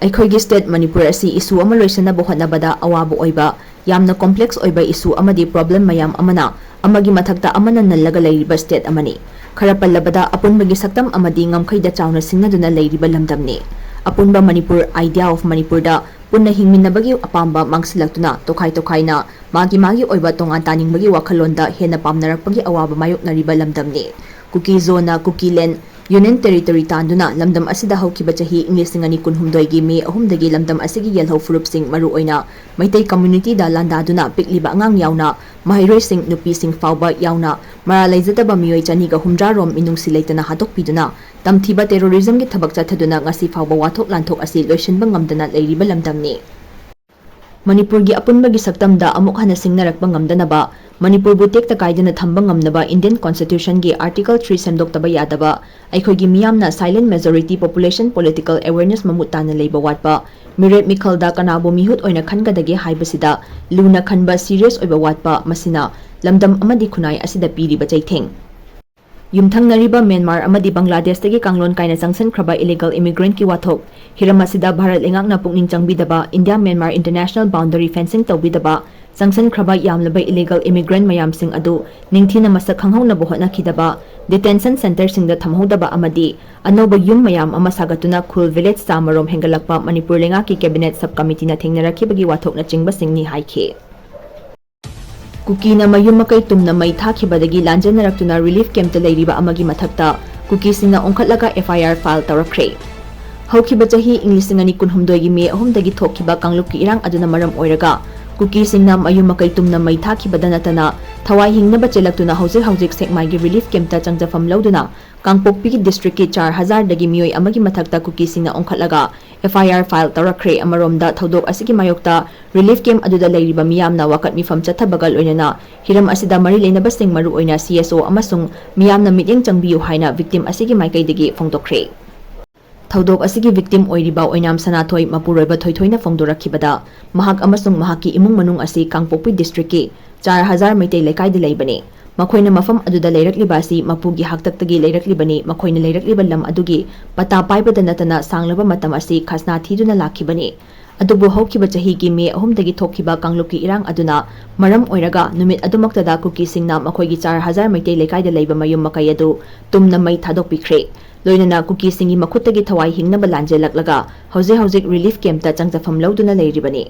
ꯑꯩꯈꯣꯏꯒꯤ ꯁ꯭ꯇꯦꯠ ꯃꯅꯤꯄꯨꯔ ꯑꯁꯤ ꯏꯁꯨ ꯑꯃ ꯂꯣꯏꯁꯤꯟꯅꯕ ꯍꯣꯠꯅꯕꯗ ꯑꯋꯥꯕ ꯑꯣꯏꯕ, ꯌꯥꯝꯅ ꯀꯣꯝꯄ꯭ꯂꯦꯛꯁ ꯑꯣꯏꯕ ꯏꯁꯨ ꯑꯃꯗꯤ ꯄ꯭ꯔꯣꯕ꯭ꯂꯦꯝ ꯃꯌꯥꯝ ꯑꯃꯅ ꯑꯃꯒꯤ ꯃꯊꯛꯇ ꯑꯃꯅ ꯅꯜꯂꯒ ꯂꯩꯔꯤꯕ state ꯑꯃꯅꯤ꯫ ꯈꯔ ꯄꯜꯂꯕꯗ, ꯑꯄꯨꯟꯕꯒꯤ ꯁꯛꯇꯝ ꯑꯃꯗꯤ ꯉꯝꯈꯩꯗ ꯆꯥꯎꯅ ꯁꯤꯡꯅꯗꯨꯅ ꯂꯩꯔꯤꯕ ꯂꯝꯗꯝꯅꯤ꯫ ꯑꯄꯨꯟꯕ ꯃꯅꯤꯄꯨꯔ, Idea of ꯃꯅꯤꯄꯨꯔꯗ ꯄꯨꯟꯅ ꯍꯤꯡꯃꯤꯟꯅꯕꯒꯤ ꯑꯄꯥꯝꯕ ꯃꯥꯡꯁꯤꯜꯂꯛꯇꯨꯅ, ꯇꯣꯈꯥꯏ ꯇꯣꯈꯥꯏꯅ ꯃꯥꯒꯤ ꯃꯥꯒꯤ ꯑꯣꯏꯕ ꯇꯣꯉꯥꯟ ꯇꯥꯅꯤꯡꯕꯒꯤ ꯋꯥꯈꯜꯂꯣꯟꯗ ꯍꯦꯟꯅ ꯄꯥꯝꯅꯔꯛꯄꯒꯤ ꯑꯋꯥꯕ ꯃꯥꯌꯣꯛꯅꯔꯤꯕ ꯂꯝꯗꯝꯅꯤ꯫ ꯀꯨꯀꯤ ꯖꯣꯟꯅ ꯀꯨꯀꯤꯂꯦꯟ, Union Territory ꯇꯥꯟꯗꯨꯅ ꯂꯝꯗꯝ ꯑꯁꯤꯗ ꯍꯧꯈꯤꯕ ꯆꯍꯤ ꯏꯪ ꯂꯤꯁꯤꯡ ꯑꯅꯤ ꯀꯨꯟꯍꯨꯝꯗꯣꯏꯒꯤ ꯃꯦ ꯑꯍꯨꯝꯗꯒꯤ ꯂꯝꯗꯝ ꯑꯁꯤꯒꯤ ꯌꯦꯜꯍꯧ ꯐꯨꯔꯨꯞꯁꯤꯡ, ꯃꯔꯨꯑꯣꯏꯅ ꯃꯩꯇꯩ communityꯗ ꯂꯥꯟꯗꯥꯗꯨꯅ ꯄꯤꯛꯂꯤꯕ ꯑꯉꯥꯡ ꯌꯥꯎꯅ ꯃꯍꯩꯔꯣꯏꯁꯤꯡ, ꯅꯨꯄꯤꯁꯤꯡ ꯐꯥꯎꯕ ꯌꯥꯎꯅ ꯃꯔꯥ ꯂꯩꯖꯗꯕ ꯃꯤꯑꯣꯏ ꯆꯅꯤꯒ ꯍꯨꯝꯗ꯭ꯔꯥ ꯔꯣꯝ ꯃꯤꯅꯨꯡꯁꯤ ꯂꯩꯇꯅ ꯍꯥꯠꯇꯣꯛꯄꯤꯗꯨꯅ ꯇꯝꯊꯤꯕ terrorismꯒꯤ ꯊꯕꯛ ꯆꯠꯊꯗꯨꯅ ꯉꯁꯤ ꯐꯥꯎꯕ ꯋꯥꯊꯣꯛ ꯂꯥꯟꯊꯣꯛ ꯑꯁꯤ ꯂꯣꯏꯁꯤꯟꯕ ꯉꯝꯗꯅ ꯂꯩꯔꯤꯕ ꯂꯝꯗꯝꯅꯤ꯫ ꯃꯅꯤꯄꯨꯔꯒꯤ ꯑꯄꯨꯟꯕꯒꯤ ꯁꯛꯇꯝꯗ ꯑꯃꯨꯛ ꯍꯟꯅ ꯁꯤꯡꯅꯔꯛꯄ ꯉꯝꯗꯅꯕ, ꯃꯅꯤꯄꯨꯔꯕꯨ ꯇꯦꯛꯇ ꯀꯥꯏꯗꯅ ꯊꯝꯕ ꯉꯝꯅꯕ Indian Constitutionꯒꯤ Article three ꯁꯦꯝꯗꯣꯛꯇꯕ ꯌꯥꯗꯕ, ꯑꯩꯈꯣꯏꯒꯤ ꯃꯤꯌꯥꯝꯅ silent majority population political awareness ꯃꯃꯨꯠ ꯇꯥꯅ ꯂꯩꯕ ꯋꯥꯠꯄ, ꯃꯤꯔꯦꯞ ꯃꯤꯈꯜꯗ ꯀꯅꯥꯕꯨ ꯃꯤꯍꯨꯠ ꯑꯣꯏꯅ ꯈꯟꯒꯗꯒꯦ ꯍꯥꯏꯕꯁꯤꯗ ꯂꯨꯅ ꯈꯟꯕ serious ꯑꯣꯏꯕ ꯋꯥꯠꯄ, ꯃꯁꯤꯅ ꯂꯝꯗꯝ ꯑꯃꯗꯤ ꯈꯨꯟꯅꯥꯏ ꯑꯁꯤꯗ ꯄꯤꯔꯤꯕ ꯆꯩꯊꯦꯡ꯫ ꯌꯨꯝꯊꯪꯅꯔꯤꯕ ꯃ꯭ꯌꯥꯟꯃꯥꯔ ꯑꯃꯗꯤ ꯕꯪꯒ꯭ꯂꯥꯗꯦꯁꯇꯒꯤ ꯀꯥꯡꯂꯣꯟ ꯀꯥꯏꯅ ꯆꯪꯁꯤꯟꯈ꯭ꯔꯕ illegal immigrantꯀꯤ ꯋꯥꯊꯣꯛ꯫ ꯍꯤꯔꯝ ꯑꯁꯤꯗ ꯚꯥꯔꯠ ꯂꯩꯉꯥꯛꯅ ꯄꯨꯛꯅꯤꯡ ꯆꯪꯕꯤꯗꯕ, India Myanmar international boundary fencing ꯇꯧꯕꯤꯗꯕ, ꯆꯪꯁꯤꯟꯈ꯭ꯔꯕ ꯌꯥꯝꯂꯕ illegal immigrant ꯃꯌꯥꯝꯁꯤꯡ ꯑꯗꯨ ꯅꯤꯡꯊꯤꯅ ꯃꯁꯛ ꯈꯪꯍꯧꯅꯕ ꯍꯣꯠꯅꯈꯤꯗꯕ, detention centreꯁꯤꯡꯗ ꯊꯝꯍꯧꯗꯕ ꯑꯃꯗꯤ ꯑꯅꯧꯕ ꯌꯨꯝ ꯃꯌꯥꯝ ꯑꯃ ꯁꯥꯒꯠꯇꯨꯅ ꯈꯨꯜ village ꯆꯥꯃꯔꯣꯝ ꯍꯦꯟꯒꯠꯂꯛꯄ ꯃꯅꯤꯄꯨꯔ ꯂꯩꯉꯥꯛꯀꯤ cabinet sub committeeꯅ ꯊꯦꯡꯅꯔꯛꯈꯤꯕꯒꯤ ꯋꯥꯊꯣꯛꯅꯆꯤꯡꯕꯁꯤꯡꯅꯤ ꯍꯥꯏꯈꯤ꯫ ꯀꯨꯀꯤꯅ ꯃꯌꯨꯝ ꯃꯀꯩ ꯇꯨꯝꯅ ꯃꯩ ꯊꯥꯈꯤꯕꯗꯒꯤ ꯂꯥꯟꯖꯦꯟꯅꯔꯛꯇꯨꯅ relief campꯇ ꯂꯩꯔꯤꯕ ꯑꯃꯒꯤ ꯃꯊꯛꯇ ꯀꯨꯀꯤꯁꯤꯡꯅ ꯑꯣꯟꯈꯠꯂꯒ F I R file ꯇꯧꯔꯛꯈ꯭ꯔꯦ꯫ ꯍꯧꯈꯤꯕ ꯆꯍꯤ ꯏꯪ ꯂꯤꯁꯤꯡ ꯑꯅꯤ ꯀꯨꯟꯍꯨꯝꯗꯣꯏꯒꯤ ꯃꯦ ꯑꯍꯨꯝꯗꯒꯤ ꯊꯣꯛꯈꯤꯕ ꯀꯥꯡꯂꯨꯞꯀꯤ ꯏꯔꯥꯡ ꯑꯗꯨꯅ ꯃꯔꯝ ꯑꯣꯏꯔꯒ ꯀꯨꯀꯤꯁꯤꯡꯅ ꯃꯌꯨꯝ ꯃꯀꯩ ꯇꯨꯝꯅ ꯃꯩ ꯊꯥꯈꯤꯕꯗ ꯅꯠꯇꯅ ꯊꯋꯥꯏ ꯍꯤꯡꯅꯕ ꯆꯦꯜꯂꯛꯇꯨꯅ ꯍꯧꯖꯤꯛ ꯍꯧꯖꯤꯛ ꯁꯦꯛꯃꯥꯏꯒꯤ relief campꯇ ꯆꯪꯖꯐꯝ ꯂꯧꯗꯨꯅ ꯀꯥꯡꯄꯣꯛꯄꯤꯒꯤ districtꯀꯤ ꯆꯥꯔ ꯍꯖꯥꯔꯗꯒꯤ ꯃꯤꯑꯣꯏ ꯑꯃꯒꯤ ꯃꯊꯛꯇ ꯀꯨꯀꯤꯁꯤꯡꯅ ꯑꯣꯟꯈꯠꯂꯒ F I R file ꯇꯧꯔꯛꯈ꯭ꯔꯦ꯫ ꯑꯃꯔꯣꯝꯗ ꯊꯧꯗꯣꯛ ꯑꯁꯤꯒꯤ ꯃꯥꯌꯣꯛꯇ relief camp ꯑꯗꯨꯗ ꯂꯩꯔꯤꯕ ꯃꯤꯌꯥꯝꯅ ꯋꯥꯀꯠ ꯃꯤꯐꯝ ꯆꯠꯊꯕꯒ ꯂꯣꯏꯅꯅ ꯍꯤꯔꯝ ꯑꯁꯤꯗ ꯃꯔꯤ ꯂꯩꯅꯕꯁꯤꯡ, ꯃꯔꯨꯑꯣꯏꯅ C S O ꯑꯃꯁꯨꯡ ꯃꯤꯌꯥꯝꯅ ꯃꯤꯠꯌꯦꯡ ꯆꯪꯕꯤꯌꯨ ꯍꯥꯏꯅ victim ꯑꯁꯤꯒꯤ ꯃꯥꯏꯀꯩꯗꯒꯤ ꯐꯣꯡꯗꯣꯛꯈ꯭ꯔꯦ꯫ ꯊꯧꯗꯣꯛ ꯑꯁꯤꯒꯤ victim ꯑꯣꯏꯔꯤꯕ ꯑꯣꯏꯅꯥꯝ ꯁꯅꯥꯊꯣꯏ ꯃꯄꯨꯔꯣꯏꯕ ꯊꯣꯏꯊꯣꯏꯅ ꯐꯣꯡꯗꯣꯔꯛꯈꯤꯕꯗ, ꯃꯍꯥꯛ ꯑꯃꯁꯨꯡ ꯃꯍꯥꯛꯀꯤ ꯏꯃꯨꯡ ꯃꯅꯨꯡ ꯑꯁꯤ ꯀꯥꯡꯄꯣꯛꯄꯤ districtꯀꯤ ꯆꯥꯔ ꯍꯖꯥꯔ ꯃꯩꯇꯩ ꯂꯩꯀꯥꯏꯗ ꯂꯩꯕꯅꯤ꯫ ꯃꯈꯣꯏꯅ ꯃꯐꯝ ꯑꯗꯨꯗ ꯂꯩꯔꯛꯂꯤꯕ ꯑꯁꯤ ꯃꯄꯨꯒꯤ ꯍꯥꯛꯇꯛꯇꯒꯤ ꯂꯩꯔꯛꯂꯤꯕꯅꯤ꯫ ꯃꯈꯣꯏꯅ ꯂꯩꯔꯛꯂꯤꯕ ꯂꯝ ꯑꯗꯨꯒꯤ ꯄꯇꯥ ꯄꯥꯏꯕꯗ ꯅꯠꯇꯅ ꯁꯥꯡꯂꯕ ꯃꯇꯝ ꯑꯁꯤ ꯈꯖꯅꯥ ꯊꯤꯗꯨꯅ ꯂꯥꯛꯈꯤꯕꯅꯤ꯫ ꯑꯗꯨꯕꯨ ꯍꯧꯈꯤꯕ ꯆꯍꯤꯒꯤ ꯃꯦ ꯑꯍꯨꯝꯗꯒꯤ ꯊꯣꯛꯈꯤꯕ ꯀꯥꯡꯂꯨꯞꯀꯤ ꯏꯔꯥꯡ ꯑꯗꯨꯅ ꯃꯔꯝ ꯑꯣꯏꯔꯒ ꯅꯨꯃꯤꯠ ꯑꯗꯨꯃꯛꯇꯗ ꯀꯨꯀꯤꯁꯤꯡꯅ ꯃꯈꯣꯏꯒꯤ ꯆꯥꯔ ꯍꯖꯥꯔ ꯃꯩꯇꯩ ꯂꯩꯀꯥꯏꯗ ꯂꯩꯕ ꯃꯌꯨꯝ ꯃꯀꯩ ꯑꯗꯨ ꯇꯨꯝꯅ ꯃꯩ ꯊꯥꯗꯣꯛꯄꯤꯈ꯭ꯔꯦ꯫ ꯂꯣꯏꯅꯅ ꯀꯨꯀꯤꯁꯤꯡꯒꯤ ꯃꯈꯨꯠꯇꯒꯤ ꯊꯋꯥꯏ ꯍꯤꯡꯅꯕ ꯂꯥꯟꯖꯦꯜꯂꯛꯂꯒ ꯍꯧꯖꯤꯛ ꯍꯧꯖꯤꯛ ꯔꯤꯂꯤꯐ ꯀꯦꯝꯞꯇ ꯆꯪꯖꯐꯝ ꯂꯧꯗꯨꯅ ꯂꯩꯔꯤꯕꯅꯤ꯫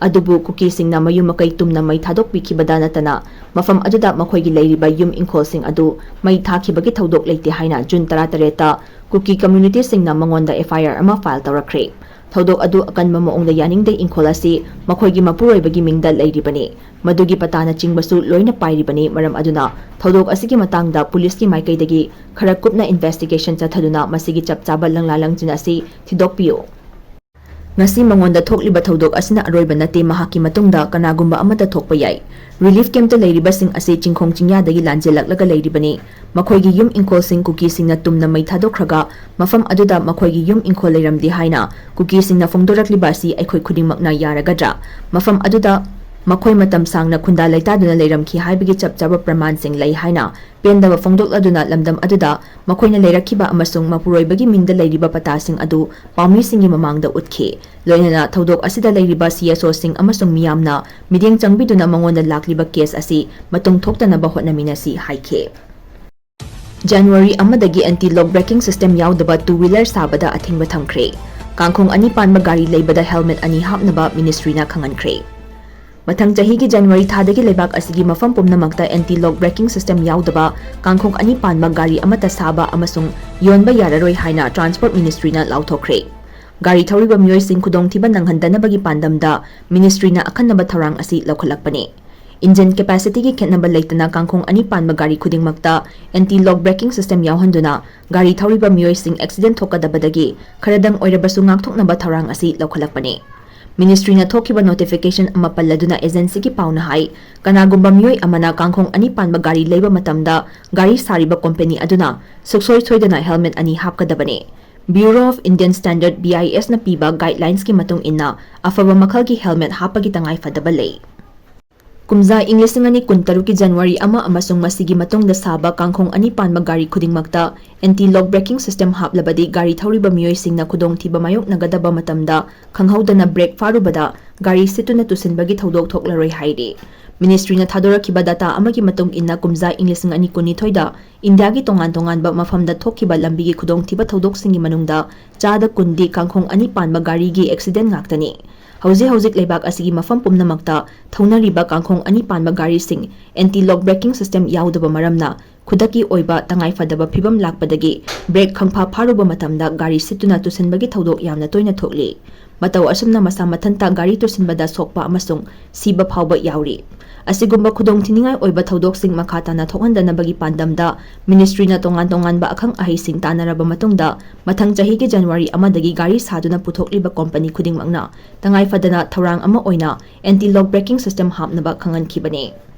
ꯑꯗꯨꯕꯨ ꯀꯨꯀꯤꯁꯤꯡꯅ ꯃꯌꯨꯝ ꯃꯀꯩ ꯇꯨꯝꯅ ꯃꯩ ꯊꯥꯗꯣꯛꯄꯤꯈꯤꯕꯗ ꯅꯠꯇꯅ ꯃꯐꯝ ꯑꯗꯨꯗ ꯃꯈꯣꯏꯒꯤ ꯂꯩꯔꯤꯕ ꯌꯨꯝ ꯏꯪꯈꯣꯜꯁꯤꯡ ꯑꯗꯨ ꯃꯩ ꯊꯥꯈꯤꯕꯒꯤ ꯊꯧꯗꯣꯛ ꯂꯩꯇꯦ ꯍꯥꯏꯅ ꯖꯨꯟ ꯇꯔꯥꯇꯔꯦꯠꯇ ꯀꯨꯀꯤ ꯀꯝꯃ꯭ꯌꯨꯅꯤꯇꯤꯁꯤꯡꯅ ꯃꯉꯣꯟꯗ ꯑꯦꯐ ꯑꯥꯏ ꯑꯥꯔ ꯑꯃ ꯐꯥꯏꯜ ꯇꯧꯔꯛꯈ꯭ꯔꯦ꯫ ꯊꯧꯗꯣꯛ ꯑꯗꯨ ꯑꯀꯟꯕ ꯃꯑꯣꯡꯗ ꯌꯥꯅꯤꯡꯗꯦ, ꯏꯪꯈꯣꯜ ꯑꯁꯤ ꯃꯈꯣꯏꯒꯤ ꯃꯄꯨꯔꯣꯏꯕꯒꯤ ꯃꯤꯡꯗ ꯂꯩꯔꯤꯕꯅꯤ, ꯃꯗꯨꯒꯤ ꯄꯇꯥꯅꯆꯤꯡꯕꯁꯨ ꯂꯣꯏꯅ ꯄꯥꯏꯔꯤꯕꯅꯤ꯫ ꯃꯔꯝ ꯑꯗꯨꯅ ꯊꯧꯗꯣꯛ ꯑꯁꯤꯒꯤ ꯃꯇꯥꯡꯗ ꯄꯨꯂꯤꯁꯀꯤ ꯃꯥꯏꯀꯩꯗꯒꯤ ꯈꯔ ꯀꯨꯞꯅ ꯏꯟꯚꯦꯁꯇꯤꯒꯦꯁꯟ ꯆꯠꯊꯗꯨꯅ ꯃꯁꯤꯒꯤ ꯆꯞ ꯆꯥꯕ ꯂꯪꯂꯥ ꯂꯪꯖꯤꯟ ꯑꯁꯤ ꯊꯤꯗꯣꯛꯄꯤꯌꯨ꯫ ꯉꯁꯤ ꯃꯉꯣꯟꯗ ꯊꯣꯛꯂꯤꯕ ꯊꯧꯗꯣꯛ ꯑꯁꯤꯅ ꯑꯔꯣꯏꯕ ꯅꯠꯇꯦ, ꯃꯍꯥꯛꯀꯤ ꯃꯇꯨꯡꯗ ꯀꯅꯥꯒꯨꯝꯕ ꯑꯃꯗ ꯊꯣꯛꯄ ꯌꯥꯏ꯫ ꯔꯤꯂꯤꯐ ꯀꯦꯝꯞꯇ ꯂꯩꯔꯤꯕꯁꯤꯡ ꯑꯁꯤ ꯆꯤꯡꯈꯣꯡ ꯆꯤꯡꯌꯥꯗꯒꯤ ꯂꯥꯟꯖꯦꯜꯂꯛꯂꯒ ꯂꯩꯔꯤꯕꯅꯤ꯫ ꯃꯈꯣꯏꯒꯤ ꯌꯨꯝ ꯏꯪꯈꯣꯜꯁꯤꯡ ꯀꯨꯀꯤꯁꯤꯡꯅ ꯇꯨꯝꯅ ꯃꯩ ꯊꯥꯗꯣꯛꯈ꯭ꯔꯒ ꯃꯐꯝ ꯑꯗꯨꯗ ꯃꯈꯣꯏꯒꯤ ꯌꯨꯝ ꯏꯪꯈꯣꯜ ꯂꯩꯔꯝꯗꯦ ꯍꯥꯏꯅ ꯀꯨꯀꯤꯁꯤꯡꯅ ꯐꯣꯡꯗꯣꯔꯛꯂꯤꯕ ꯑꯁꯤ ꯑꯩꯈꯣꯏ ꯈꯨꯗꯤꯡꯃꯛꯅ ꯌꯥꯔꯒꯗ꯭ꯔꯥ? ꯃꯐꯝ ꯑꯗꯨꯗ ꯃꯈꯣꯏ ꯃꯇꯝ ꯁꯥꯡꯅ ꯈꯨꯟꯗꯥ ꯂꯩꯇꯥꯗꯨꯅ ꯂꯩꯔꯝꯈꯤ ꯍꯥꯏꯕꯒꯤ ꯆꯞ ꯆꯥꯕ ꯄ꯭ꯔꯃꯥꯟꯁꯤꯡ ꯂꯩ ꯍꯥꯏꯅ ꯄꯦꯟꯗꯕ ꯐꯣꯡꯗꯣꯛꯂꯗꯨꯅ ꯂꯝꯗꯝ ꯑꯗꯨꯗ ꯃꯈꯣꯏꯅ ꯂꯩꯔꯛꯈꯤꯕ ꯑꯃꯁꯨꯡ ꯃꯄꯨꯔꯣꯏꯕꯒꯤ ꯃꯤꯡꯗ ꯂꯩꯔꯤꯕ ꯄꯇꯥꯁꯤꯡ ꯑꯗꯨ ꯄꯥꯎꯃꯤꯁꯤꯡꯒꯤ ꯃꯃꯥꯡꯗ ꯎꯠꯈꯤ꯫ ꯂꯣꯏꯅꯅ ꯊꯧꯗꯣꯛ ꯑꯁꯤꯗ ꯂꯩꯔꯤꯕ ꯁꯤ ꯑꯦꯁ ꯑꯣꯁꯤꯡ ꯑꯃꯁꯨꯡ ꯃꯤꯌꯥꯝꯅ ꯃꯤꯠꯌꯦꯡ ꯆꯪꯕꯤꯗꯨꯅ ꯃꯉꯣꯟꯗ ꯂꯥꯛꯂꯤꯕ ꯀꯦꯁ ꯑꯁꯤ ꯃꯇꯨꯡ ꯊꯣꯛꯇꯅꯕ ꯍꯣꯠꯅꯃꯤꯟꯅꯁꯤ ꯍꯥꯏꯈꯤ꯫ ꯖꯅꯋꯥꯔꯤ ꯑꯃꯗꯒꯤ ꯑꯦꯟꯇꯤ ꯂꯣꯛ ꯕ꯭ꯔꯦꯀꯤꯡ ꯁꯤꯁꯇꯦꯝ ꯌꯥꯎꯗꯕ ꯇꯨ ꯋꯤꯂꯔ ꯁꯥꯕꯗ ꯑꯊꯤꯡꯕ ꯊꯝꯈ꯭ꯔꯦ꯫ ꯀꯥꯡꯈꯣꯡ ꯑꯅꯤ ꯄꯥꯟꯕ ꯒꯥꯔꯤ ꯂꯩꯕꯗ ꯍꯦꯜꯃꯦꯠ ꯑꯅꯤ ꯍꯥꯞꯅꯕ ꯃꯤꯅꯤꯁꯇ꯭ꯔꯤꯅ ꯈꯪꯍꯟꯈ꯭ꯔꯦ꯫ ꯃꯊꯪ ꯆꯍꯤꯒꯤ ꯖꯅꯋꯥꯔꯤ ꯊꯥꯗꯒꯤ ꯂꯩꯕꯥꯛ ꯑꯁꯤꯒꯤ ꯃꯐꯝ ꯄꯨꯝꯅꯃꯛꯇ ꯑꯦꯟꯇꯤ ꯂꯣꯛ ꯕ꯭ꯔꯦꯀꯤꯡ ꯁꯤꯁꯇꯦꯝ ꯌꯥꯎꯗꯕ ꯀꯥꯡꯈꯣꯡ ꯑꯅꯤ ꯄꯥꯟꯕ ꯒꯥꯔꯤ ꯑꯃꯠꯇ ꯁꯥꯕ ꯑꯃꯁꯨꯡ ꯌꯣꯟꯕ ꯌꯥꯔꯔꯣꯏ ꯍꯥꯏꯅ ꯇ꯭ꯔꯥꯟꯁꯄꯣꯔꯠ ꯃꯤꯅꯤꯁꯇ꯭ꯔꯤꯅ ꯂꯥꯎꯊꯣꯛꯈ꯭ꯔꯦ꯫ ꯒꯥꯔꯤ ꯊꯧꯔꯤꯕ ꯃꯤꯑꯣꯏꯁꯤꯡ ꯈꯨꯗꯣꯡꯊꯤꯕ ꯅꯪꯍꯟꯗꯅꯕꯒꯤ ꯄꯥꯟꯗꯝꯗ ꯃꯤꯅꯤꯁꯇ꯭ꯔꯤꯅ ꯑꯈꯟꯅꯕ ꯊꯧꯔꯥꯡ ꯑꯁꯤ ꯂꯧꯈꯠꯂꯛꯄꯅꯤ꯫ ꯏꯟꯖꯤꯟ ꯀꯦꯄꯥꯁꯤꯇꯤꯒꯤ ꯈꯦꯠꯅꯕ ꯂꯩꯇꯅ ꯀꯥꯡꯈꯣꯡ ꯑꯅꯤ ꯄꯥꯟꯕ ꯒꯥꯔꯤ ꯈꯨꯗꯤꯡꯃꯛꯇ ꯑꯦꯟꯇꯤ ꯂꯣꯛ ꯕ꯭ꯔꯦꯀꯤꯡ ꯁꯤꯁꯇꯦꯝ ꯌꯥꯎꯍꯟꯗꯨꯅ ꯒꯥꯔꯤ ꯊꯧꯔꯤꯕ ꯃꯤꯑꯣꯏꯁꯤꯡ ꯑꯦꯛꯁꯤꯗꯦꯟ ꯊꯣꯛꯀꯗꯕꯗꯒꯤ ꯈꯔꯗꯪ ꯑꯣꯏꯔꯕꯁꯨ ꯉꯥꯛꯊꯣꯛꯅꯕ ꯊꯧꯔꯥꯡ ꯑꯁꯤ ꯂꯧꯈꯠꯂꯛꯄꯅꯤ꯫ ꯃꯤꯅꯤꯁꯇ꯭ꯔꯤꯅ ꯊꯣꯛꯈꯤꯕ ꯅꯣꯇꯤꯐꯤꯀꯦꯁꯟ ꯑꯃ ꯄꯜꯂꯗꯨꯅ ꯑꯦꯖꯦꯟꯁꯤꯒꯤ ꯄꯥꯎꯅ ꯍꯥꯏ, ꯀꯅꯥꯒꯨꯝꯕ ꯃꯤꯑꯣꯏ ꯑꯃꯅ ꯀꯥꯡꯈꯣꯡ ꯑꯅꯤ ꯄꯥꯟꯕ ꯒꯥꯔꯤ ꯂꯩꯕ ꯃꯇꯝꯗ ꯒꯥꯔꯤ ꯁꯥꯔꯤꯕ ꯀꯣꯝꯄꯦꯅꯤ ꯑꯗꯨꯅ ꯁꯨꯛꯁꯣꯏ ꯁꯣꯏꯗꯅ ꯍꯦꯜꯃꯦꯠ ꯑꯅꯤ ꯍꯥꯞꯀꯗꯕꯅꯤ꯫ Bureau of Indian Standard, B I ꯑꯦꯁꯅ ꯄꯤꯕ ꯒꯥꯏꯗꯂꯥꯏꯟꯁꯀꯤ ꯃꯇꯨꯡ ꯏꯟꯅ ꯑꯐꯕ ꯃꯈꯜꯒꯤ ꯍꯦꯜꯃꯦꯠ ꯍꯥꯞꯄꯒꯤ ꯇꯉꯥꯏꯐꯗꯕ ꯂꯩ꯫ ꯀꯨꯝꯖꯥ ꯏꯪ ꯂꯤꯁꯤꯡ ꯑꯅꯤ ꯀꯨꯟꯇꯔꯨꯛꯀꯤ ꯖꯅꯋꯥꯔꯤ ꯑꯃ ꯑꯃꯁꯨꯡ ꯃꯁꯤꯒꯤ ꯃꯇꯨꯡꯗ ꯁꯥꯕ ꯀꯥꯡꯈꯣꯡ ꯑꯅꯤ ꯄꯥꯟꯕ ꯒꯥꯔꯤ ꯈꯨꯗꯤꯡꯃꯛꯇ anti lock braking system ꯍꯥꯞꯂꯕꯗꯤ ꯒꯥꯔꯤ ꯊꯧꯔꯤꯕ ꯃꯤꯑꯣꯏꯁꯤꯡꯅ ꯈꯨꯗꯣꯡꯊꯤꯕ ꯃꯥꯌꯣꯛꯅꯒꯗꯕ ꯃꯇꯝꯗ ꯈꯪꯍꯧꯗꯅ brake ꯐꯥꯔꯨꯕꯗ ꯒꯥꯔꯤ ꯁꯤꯠꯇꯨꯅ ꯇꯨꯁꯤꯟꯕꯒꯤ ꯊꯧꯗꯣꯛ ꯊꯣꯛꯂꯔꯣꯏ ꯍꯥꯏꯔꯤ꯫ Ministryꯅ ꯊꯥꯗꯣꯔꯛꯈꯤꯕ data ꯑꯃꯒꯤ ꯃꯇꯨꯡ ꯏꯟꯅ ꯀꯨꯝꯖꯥ ꯏꯪ ꯂꯤꯁꯤꯡ ꯑꯅꯤ ꯀꯨꯟꯅꯤꯊꯣꯏꯗ ꯏꯟꯗꯤꯌꯥꯒꯤ ꯇꯣꯉꯥꯟ ꯇꯣꯉꯥꯟꯕ ꯃꯐꯝꯗ ꯊꯣꯛꯈꯤꯕ ꯂꯝꯕꯤꯒꯤ ꯈꯨꯗꯣꯡꯊꯤꯕ ꯊꯧꯗꯣꯛꯁꯤꯡꯒꯤ ꯃꯅꯨꯡꯗ ꯆꯥꯗ ꯀꯨꯟꯗꯤ ꯀꯥꯡꯈꯣꯡ ꯑꯅꯤ ꯄꯥꯟꯕ ꯒꯥꯔꯤꯒꯤ accident ꯉꯥꯛꯇꯅꯤ꯫ ꯍꯧꯖꯤꯛ ꯍꯧꯖꯤꯛ ꯂꯩꯕꯥꯛ ꯑꯁꯤꯒꯤ ꯃꯐꯝ ꯄꯨꯝꯅꯃꯛꯇ ꯊꯧꯅꯔꯤꯕ ꯀꯥꯡꯈꯣꯡ ꯑꯅꯤ ꯄꯥꯟꯕ ꯒꯥꯔꯤꯁꯤꯡ anti lock braking system ꯌꯥꯎꯗꯕ ꯃꯔꯝꯅ ꯈꯨꯗꯛꯀꯤ ꯑꯣꯏꯕ ꯇꯉꯥꯏꯐꯗꯕ ꯐꯤꯚꯝ ꯂꯥꯛꯄꯗꯒꯤ brake ꯈꯪꯐꯥ ꯐꯥꯔꯨꯕ ꯃꯇꯝꯗ ꯒꯥꯔꯤ ꯁꯤꯠꯇꯨꯅ ꯇꯨꯁꯤꯟꯕꯒꯤ ꯊꯧꯗꯣꯛ ꯌꯥꯝꯅ ꯇꯣꯏꯅ ꯊꯣꯛꯂꯤ꯫ ꯃꯇꯧ ꯑꯁꯨꯝꯅ ꯃꯁꯥ ꯃꯊꯟꯇ ꯒꯥꯔꯤ ꯇꯨꯁꯤꯟꯕꯗ ꯁꯣꯛꯄ ꯑꯃꯁꯨꯡ ꯁꯤꯕ ꯐꯥꯎꯕ ꯌꯥꯎꯔꯤ꯫ ꯑꯁꯤꯒꯨꯝꯕ ꯈꯨꯗꯣꯡꯊꯤꯅꯤꯡꯉꯥꯏ ꯑꯣꯏꯕ ꯊꯧꯗꯣꯛꯁꯤꯡ ꯃꯈꯥ ꯇꯥꯅ ꯊꯣꯛꯍꯟꯗꯅꯕꯒꯤ ꯄꯥꯟꯗꯝꯗ ministryꯅ ꯇꯣꯉꯥꯟ ꯇꯣꯉꯥꯟꯕ ꯑꯈꯪ ꯑꯍꯩꯁꯤꯡ ꯇꯥꯟꯅꯔꯕ ꯃꯇꯨꯡꯗ ꯃꯊꯪ ꯆꯍꯤꯒꯤ ꯖꯅꯋꯥꯔꯤ ꯑꯃꯗꯒꯤ ꯒꯥꯔꯤ ꯁꯥꯗꯨꯅ ꯄꯨꯊꯣꯛꯂꯤꯕ company ꯈꯨꯗꯤꯡꯃꯛꯅ ꯇꯉꯥꯏꯐꯗꯅ ꯊꯧꯔꯥꯡ ꯑꯃ ꯑꯣꯏꯅ anti lock braking system ꯍꯥꯞꯅꯕ ꯈꯪꯍꯟꯈꯤꯕꯅꯤ꯫